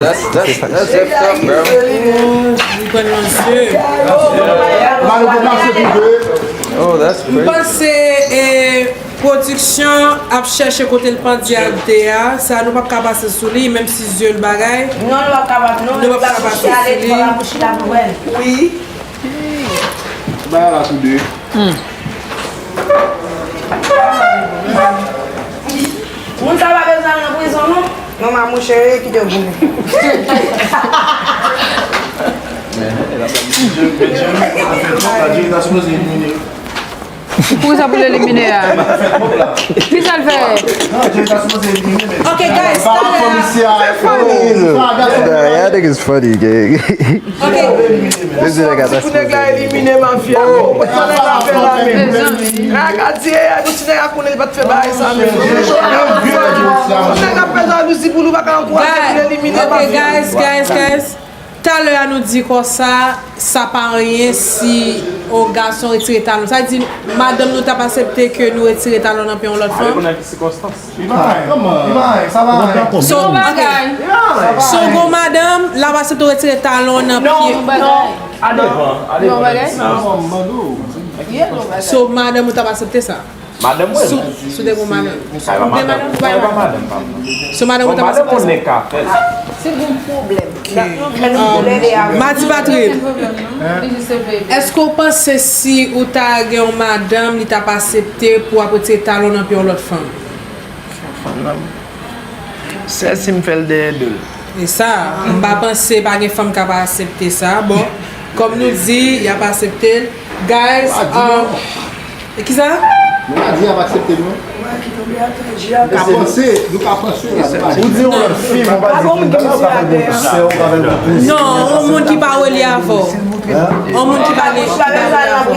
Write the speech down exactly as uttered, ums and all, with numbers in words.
That's, that's, that's good stuff, bro. Li konn nan zye. Oh, that's crazy. M panse, eh, pwodiksyon ap chèche kote l pandye ak de a. Sa nou p ap ka pase sou li, menm si zye l bagay. Non, nou p ap kapab, non. Nou p ap ka pase sou li. Wi. Ba la tou de. Moun sa pa bezwen al nan prizon, non. Non, ma mouche, yo kite w pou mwen. Pou sa pou l elimine a. Kisa l fè? Ok, guys, talè a. Y'all niggas funny, gang. Ok. This nigga got that. Pou nèg la elimine mafya. Pou nèg la fè la menm. Gad, ti nèg la konnen li pa t fè bagay sa menm. Nèg ap fè jalouzi pou nou pa ka ankouraje pou l elimine mafya. Ok, guys, guys, guys. Talè a nou di konsa, sa pa anyen si yon gason retire talon. Sa di, madanm nou t ap aksepte ke nou retire talon nan pye yon lòt fanm? Sa depann nan ki sikonstans. Li pa anyen. Li pa anyen, sa pa anyen. So, ok. So, gon madanm, l ap aksepte w retire talon nan pye. Non, non. A devan, a devan nan ki sans. So, madanm ou t ap aksepte sa? Madanm mwen. Si w te gon madanm. Sa e pa madanm. Sa e pa madanm pa m. So, madanm ou t ap aksepte sa? Madanm ou nèk ka fè. Si gon pwoblèm. Madi Patril, èske w panse si ou ta gen yon madanm, li t ap aksepte pou w ap retire talon nan pye yon lòt fanm? Fanm nan. Sèl si m fè l dèyè do l. E sa, m pa panse pa gen fanm k ap aksepte sa. Bon, kòm nou di, y ap aksepte l. Guys, um, e kisa? Nou pa di y ap aksepte l, non. Nou ka panse, nou ka panse la, nou pa di. Ou di yon lòt fi, ou pa di moun nan, ou ka fè l pou sè, ou ka fè l pou kouzen. Non, yon moun ki pa relye avè w. Yon moun ki pa gen, ki pa relye avè w.